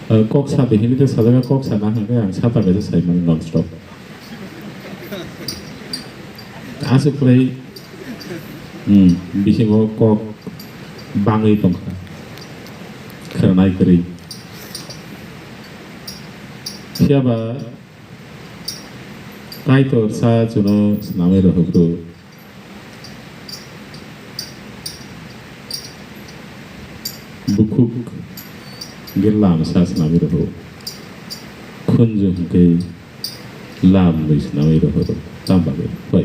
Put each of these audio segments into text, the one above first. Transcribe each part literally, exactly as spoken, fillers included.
Uh, kok sa de hini te sajak kok sa na hwnkhe ang sata kaisa sai mano non stop. Aswk khlai, hmm, bisingo kok bangwi tongkha, khwnanai kwrwi. Phiya ba Kaitor sa chuno swnamwi rohorkhu. Bukhuk hwnkhe lam sa swnamwi rohoro. Khunju hwnkhe lam nwi swnamwi rohoro. Tamo bagwi? Why?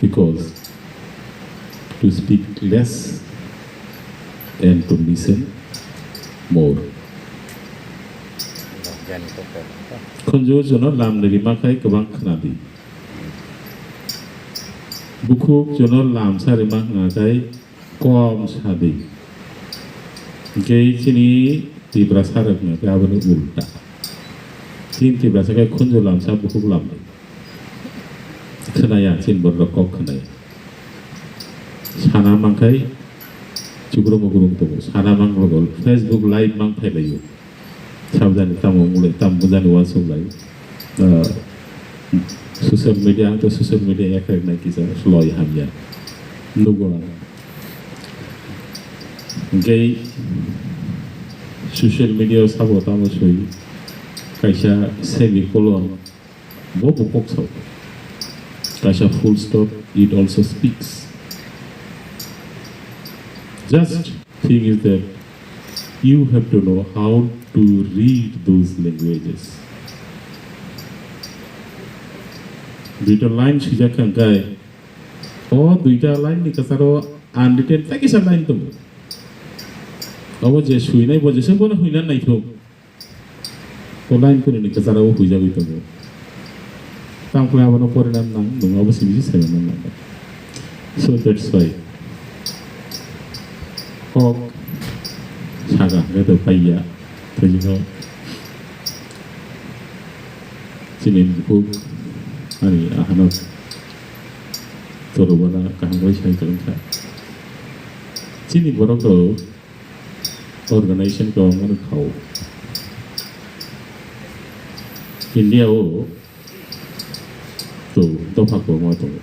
Because to speak less and to listen more. Khunju juno lam nwi rima khai kwbang khwnadi. Bukhuk juno lam sa rima hwnkha khai kom sadi. Hwnkhe chini Tiprasa rok hwnkha khe aboni ulta. Chini Tiprasa khe khunju lamsa bukhuk lamdi. Khwnaya chini borok rok kok khwnaya. Sana mankhai chukro mukurung tongo. Sana mang logo Facebook live mang phailaio. Sabjani tamo mule tam bujani uansuk lai. Ah, social media, ang to social media yakarwi nai kisa sloi hamya. Nugo ang. Hwnkhe social media o sabo tamo soi kaisa semicolon bo bo kok sao. Kaisa full stop, it also speaks. Just thing is that you have to know how to read those languages. Duita line swijak kha hwnkhe, o duita line ni kwcharo unwritten tei kisa line tongo. Obo je swinai bo jesa bono hwina naithok. O line kuni ni kwcharo o huijagwi tongo. Tamo khe abono porinani nang, nwng abo simi se saimanna nang. So that's why kok saka hwnkhe to paiya. Tei chini bukhuk ani ahano torobana kaham bai sai kwrwngkha. Chini borok rok organization kwbangma no kha-o. India o to dopha kwbangma tongo.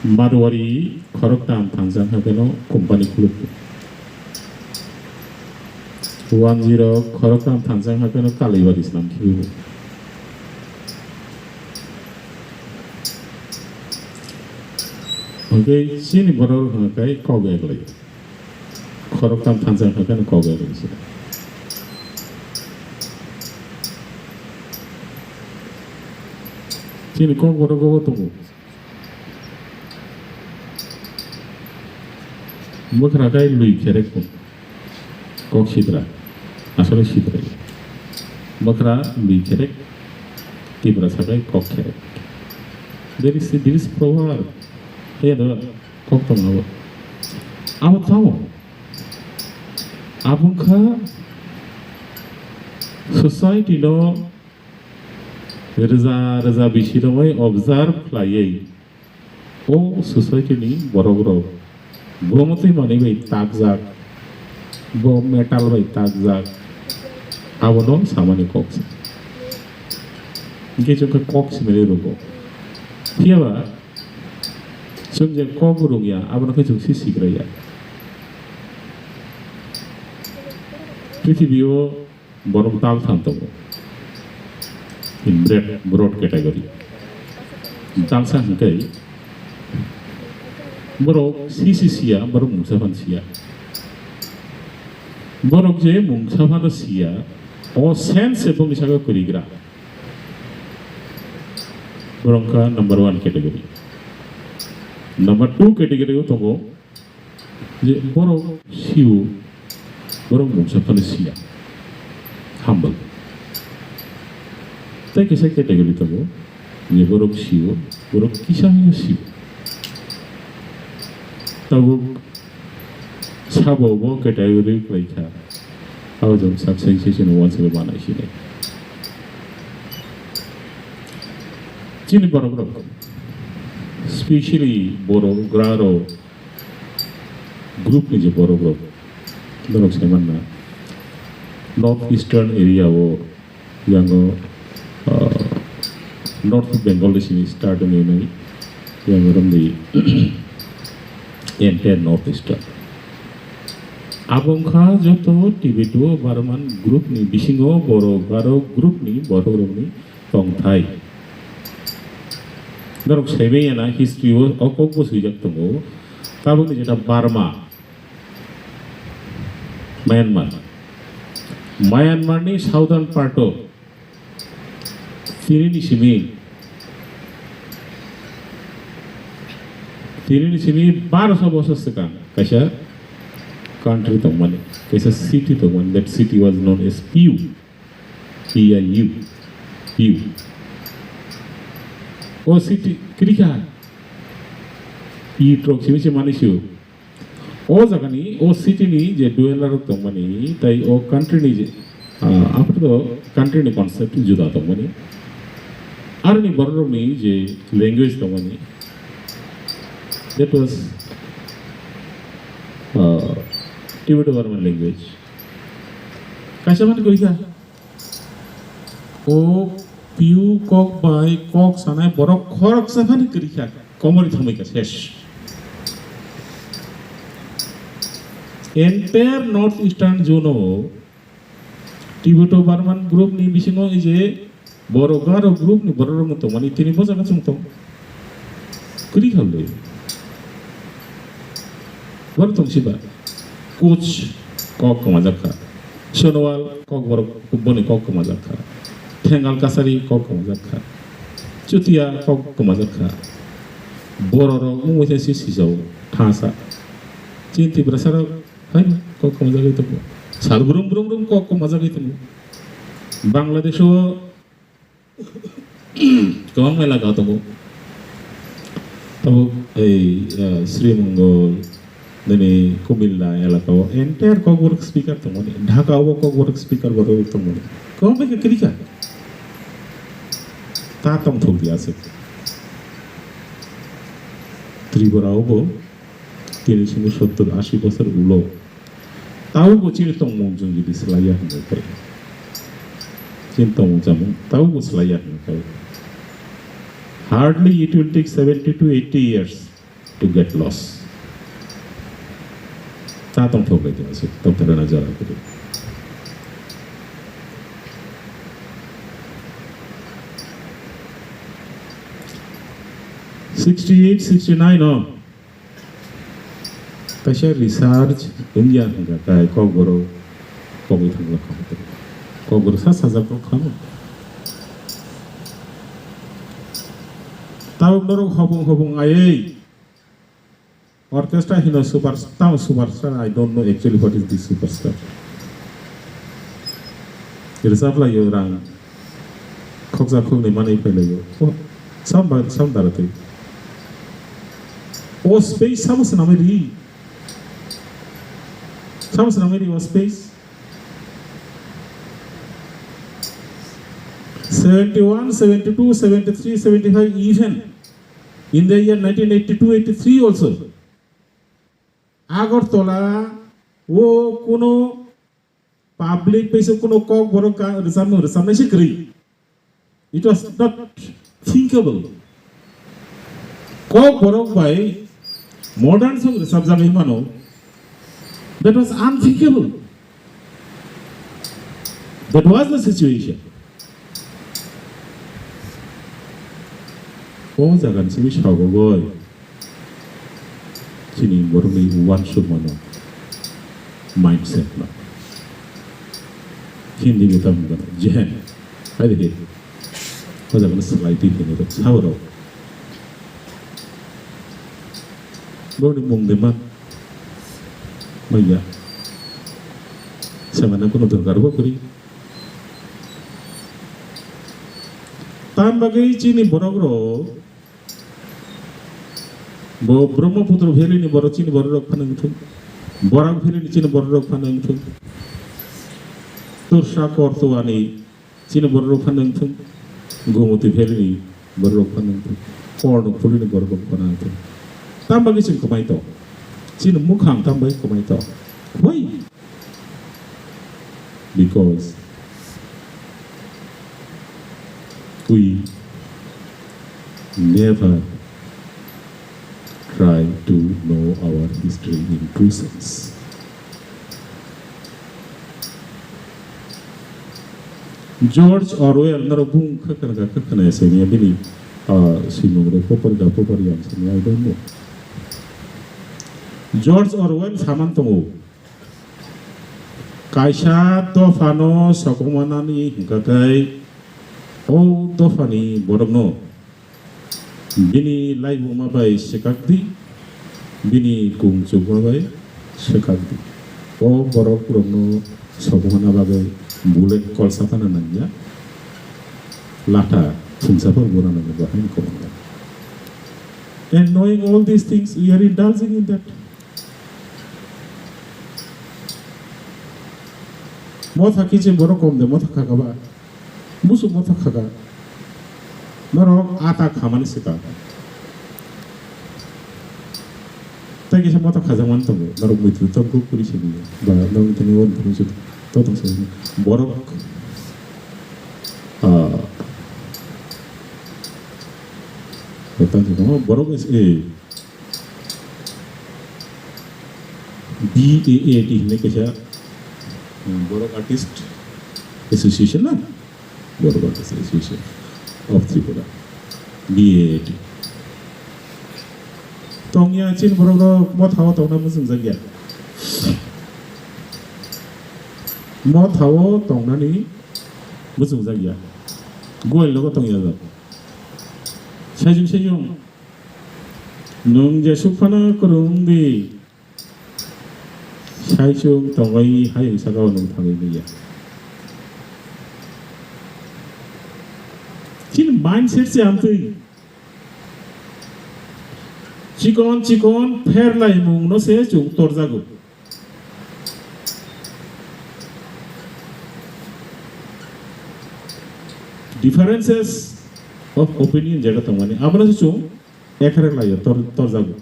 Marwari khoroktham thansa hwnkheno company khuluk. Wanjwi rok khoroktham thansa hwnkheno Kaliwari swnam khibibo. Hwnkhe chini borok hwnkhai kok eklai. Khoroktham thansa hwnkhai kok eklai se. Chini kok borok bo tongo. Mwkhra kai lwi kherek kok sitra, asole sitra. Mwkhra lwi kherek, Tiprasa kai kok kherek. There is, there is proverb. Hey, da, kok tong abo. Abo tamo. Abungkha society no rwja rwja bisirogwi observe khlaiwi o society ni borok rok bo mwtwi manwi bai takjak, bo metal bai takjak, abono samani kok se. Hwnkhe chwng khe kok simi rwgo. Phiya ba chwng je kok rwngya, abono khe chwng si sikraiya. Prithibi o borok daltham tongo. In broad, broad category. Dalsa hwnkhe borok sisi siya, borok mungsa phan siya. Borok je mungsa phano siya, o sense se bongni saka kwrwigra. Borok wngkha number one category. Number two category o tongo, je borok sio, borok mungsa phano siya. Humble. Tei kisa category tongo, je borok sio, borok kisa hino sio. Tabuk sabo bo category kwlai kha. Abo jong sak sai se chwng uansukwi manai sinai. Chini borok rok, specially borok gra rok, group ni je borok rok, norok sai manna North Eastern area o, yango, ah, North Bengal ni simi start wngwi nai, yango romdi entire North Eastern. Abo wngkha joto Tibeto Burman group ni bisingo borok, Garo group ni borok rokni tongthai. Norok saimanya na history o, o kok bo swijak tongo. Tabukni jeta Burma, Myanmar. Myanmar ni southern part o tini ni simi, tini ni simi barosho bosor swkang kaisa country tongmani, kaisa city tongmani. That city was known as Piu. P I U, Piu. O city, kwrwi kha. Piu trok simi se mani sio. O jaga ni, o city ni je dweller rok tongmani, tai o country ni je, ah, aphuru country ni concept juda tongmani. Aroni borok rok ni je language tongmani, that was, ah, Tibeto-Burman language. Kaisa mani kwrwi kha. O Piu kok bai kok sanai borok khoroksa phani kwrwi kha, komori thangwi kha ses. Entire North Eastern Zone o Tibeto Burman group ni bisingo ei je borok Garo group ni borok rok tongmani tini bo jaga chwng tong. Kwrwi kha le. Borok tong siba. Kuch kok kwmajak kha. Sonowal kok borok boni kok kwmajak kha. Thengal Kasari kok kwmajak kha. Chutia kok kwmajak kha. Borok rok mungwi se si sijao thasa. Chini Tiprasa rok hai kok kwmajagwi tongo. Sal brum brum brum kok kwmajagwi tongo. Bangladesh o kwbangma elaka tongo. Tabuk ei, eh, Sri Mongol, nini Kumilla elaka o entire Kokborok speaker tongmani, Dhaka o Kokborok speaker borok tongmani. Kwbangma khe kwrwi kha. Ta tongthok di aswk. Tripura o bo tini simi sottor ashi bosor ulo. Taubo chini tongmung chwng jodi swlaiya hwnwi khai, chini tongmung chamung taubo swlaiya hwnwi khai, hardly it will take seventy to eighty years to get lost. Ta tongthok lai tongma se tongthok rwna jora kwrwi. Sixty eight, sixty nine o kaisa research wngya hwnka khe Kokborok kogwi thangla kha. Kokborok sa sajak rok khamo. Tabuk norok hobong hobong aiwi orchestra hino super, tamo superstar, I don't know actually what is this superstar. Reserve laio rang. Khokjak khoknwi manwi phailaio. O, sam ba, sam dara twi. O space samo swnamwi ri. Samo swnamwi ri o space. Seventy one, seventy two, seventy three, seventy five, even in the year nineteen eighty two eighty three also. Agartala o kuno public paisa kuno Kokborok ka-, rwchapmung rwchapnai se kwrwi. It was not thinkable. Kokborok bai modern song rwchapjagwi mano. That was unthinkable. That was the situation. O jaga ni simi sagogoi. Chini borokni uansukmano mindset no. Hindi ni tamo gana jehen. Hai de. O jaga ni slai twi hini rok sabo rok. Borokni mung de man. Manya. Samana kono dorkar bo kwrwi. Tam bagwi chini borok rok bo Brahmaputra Valley ni borok chini borok rok phano wngthung. Barak Valley ni chini borok rok phano wngthung. Torsa Kortwani chini borok rok phano wngthung. Gomoti Valley ni borok rok phano wngthung. Korno Phuli ni borok rok phano wngthung. Tam bagwi chwng kwmai tong. Chini mukhang tambai kwmai to. Why? Because we never try to know our history in true sense. George Orwell, norok bung khakhana khakhana sini bini, ah, simung rok popor ga popor yang sini, I don't know. George Orwell saman tongo, kaisa dophano sokomanani hwnkha khe o dophani borokno bini laibuma bai swkakdi, bini kung chukma bai swkakdi. O borok rokno sokomana bagwi bullet kolsa phano nangya, latha phungsa phano buna nangya, bo haino kwbangma. And knowing all these things, we are indulging in that. Motha kiching borok kom de, motha khaka ba. Busuk motha khaka. Norok ata khamani swkang. Tei kisa motha khajak man tongo. Norok muitu tok guk kuri sini. Ba norok tini on tini sut. To tong sini. Borok. Ah. Tang sini. Borok is, eh. B A A T hinwi kaisa, um, Borok Artist Association na? Borok Artist Association of Tripura, B A A T. Tongya chini borok rok mothao tongna muchungjak ya. Mothao tongnani muchungjak ya. Goil logo tongya jak. Sajung sajung. Nwng jesuk phano kwrwng di, saichung tongwi hayung saka o nwng thangwi manya. Chini mindset se amtwi chikon chikon pherlaimung no se chwng torjago. Differences of opinion jeta tongmani, abono se chwng ekharek laio tor, torjago.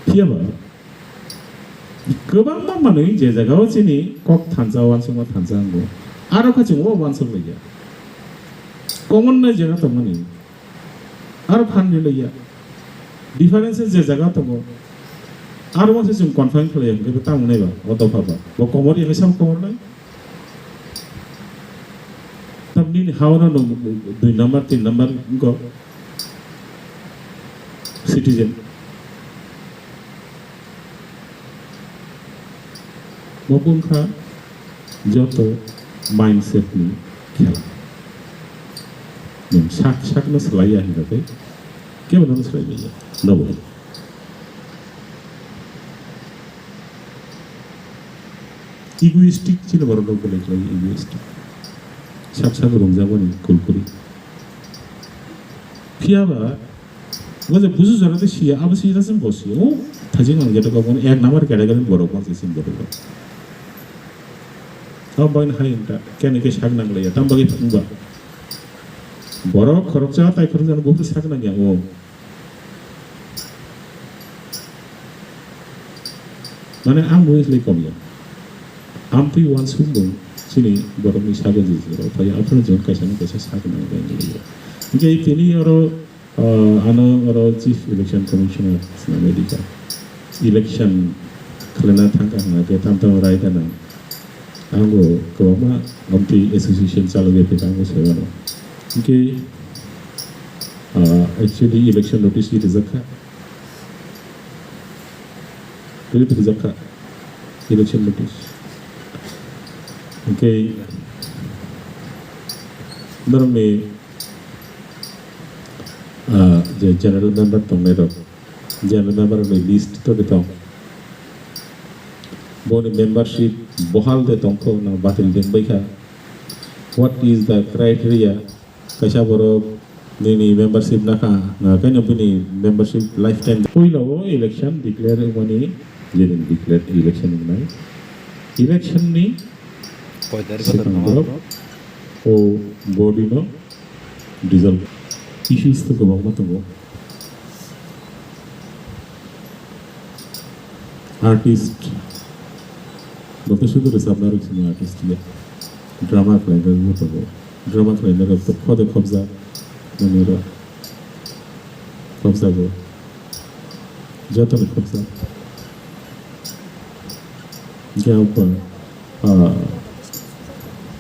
Phiyaba kwbangma manwi je jagao chini kok thansa, uansukma thansa wngo, aro khe chwng o uansuk laiya. Common nai jeta tongmani. Aro phan ri laiya. Difference je jaga tongo. Aro se chwng confine khlaiya hwnkhe bo tamo naiba, o dopha ba. Bo komor ya khe sam komor nai. Tam nini ha-o no nwng dui number, tin number wngkha citizen. Bo wngkha joto mindset ni khela. Nwng sak sak no swlaiya hinba tei kebo no swlai manya. Nobo. Egoistic chini borok rok belai khlai egoistic. Sak sak rwngjakmani kulkuri. Phiyaba Bo je buju jora de siya, abo siya se bo siya. O, thajing ang jeta ko ek number category borok ma se sim borok. Abo bagwi hai wngkha, kene ke sak nang laiya, tam bagwi wngba. Borok khoroksa tai khoroksa no buphuru sak nang ya, o. Mane ang buji lai kom ya. Amtwi uansuk bo chini borokni sago jijiro phai, aphuru jwng kaisa no kaisa sak nang laiya. Hingke tini oro Ah, ano oro Chief Election Commissioner swnamwi rikha. Election khlaina thangkha hwnkhe tamo tamo raida nang. Ang bo kwbangma amtwi association chalogwi phaikha, ang bo sai mano. Hwnkhe, ah, actually election notice rijak kha. Twi rijak kha election notice. Hwnkhe norokni Ah, je general member tongnai rok, general member ni list to de tong. Boni membership bohal de tongkho na batil deng bai kha. What is the criteria? Kaisa borok nini membership na kha, na khe no bini membership lifetime. Puila o election declare wngmani, je din declare election wngnai. Election ni Koi tarikh o swkang tongma borok borok? O body no dissolve. Issues to kwbangma tongo. Artist, bolte sudu rwchapna rok sini artist ya. Drama khlainai rok tongo. Drama khlainai rok to khode khobjak, nini rok khobjago. Joto ni khobjak. Hingke ang pha, ah,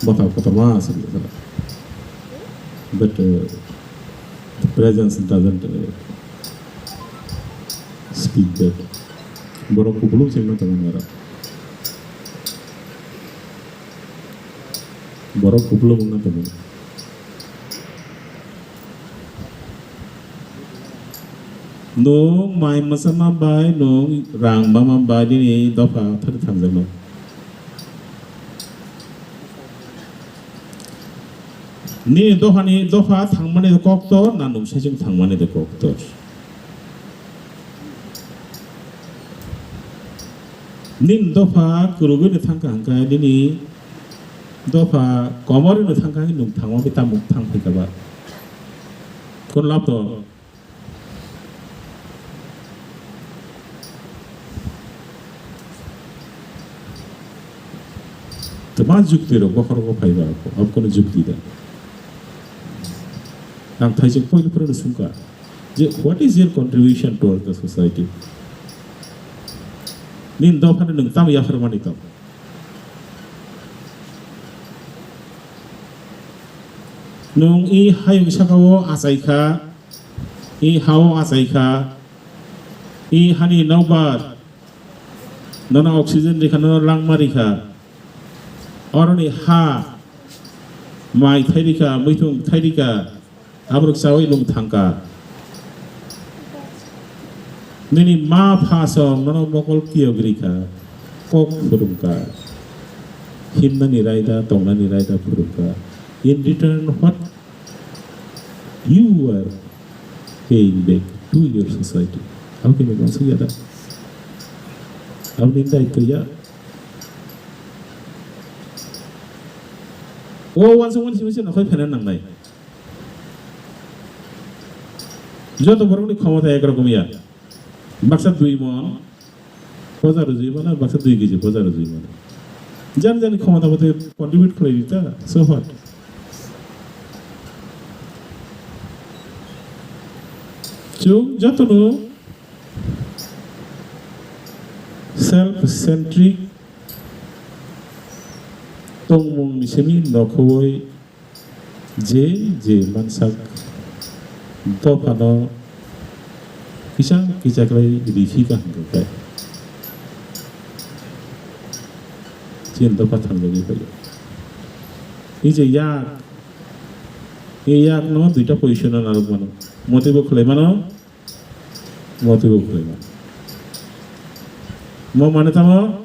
bwthang kotorma aswk. But, uh, the presence doesn't, uh, speak that. Borok kupulung se wngna tongo nara. Borok kupulung wngna tongo. Nwng mai mwchama bai, nwng rang mama bai nini dopha thani thangjakno. Nini dophani dopha thangmani de koktor, na nwng saichung thangmani de koktor? Nini dopha kwrwgwi no thangkha hwnkhe, nini dopha komorwi no thangkha hwnkhe, nwng thangma bai tamo thang phaikha ba? Kun lab to. Twma jukti rok bokhorogo phaiba, abo kono jukti da. Ang thaijak poino phano swngkha je, what is your contribution towards the society? Nini dophano nwng tamo yapharmani tong? Nwng i hayung saka o achai kha, i ha o achai kha, i hani nokbar nono oxygen rikha, nono langma rikha, oroni ha mai thai rikha, muitung thai rikha, aborok chawi nwng thangkha. Nini ma pha song nono mokol kiyok rikha, kok phwrwngkha, himnani raida, tongnani raida phwrwngkha. In return, what you are paying back to your society? How can you consider that? How can that ya? O wansuk mani simi se nokhai phena nangnai. Joto borokni khomota ek rokom ya. Baksa dui mon, boja rwjwi mano, baksa dui kg boja rwjwi mano. Jani jani khomota mate contribute khlai di ta, so what? Chwng jotono self centric tongmung ni simi nokhowoi je je mansak dophano kisa kisa khlai riphika hwnkhe chini dopha thangjagwi phaio. Ei je yak, ei yak no duita position o narwk mano, motwi bo khlai mano, motwi bo khlai mano. Mo mane tamo?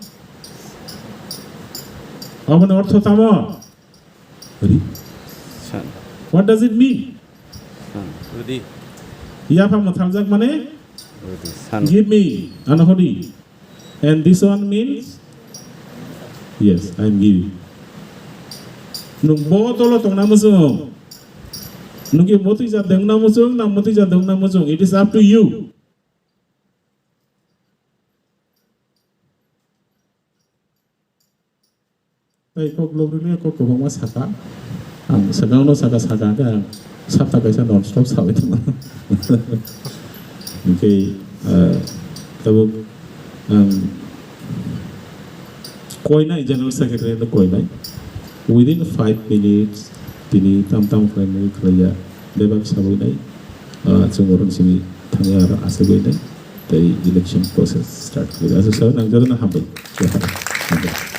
Aboni ortho tamo? Hodi. San. What does it mean? San. Hodi. Yapha mwthaljak mane? Hodi. San. Give me, ano hodi. And this one means, yes, I am giving. Nwng bo dolo tongna muchung. Nwng ki motwi ja dengna muchung, na motwi ja dengna muchung. It is up to you. Tei kok logri le kok kwbangma saka. Ang swkang no saka saka khe ang sapta kaisa non stop sawi tongma. Hingke, eh, tabuk ang koinai general secretary no koinai. Within five minutes tini tam tam khlainai khlaiya bebak sawi nai. Eh, chwng orong simi thangya aro aswk bai nai. Tei election process start khlai. Aswk sawi nang jotono hambai. Hambai.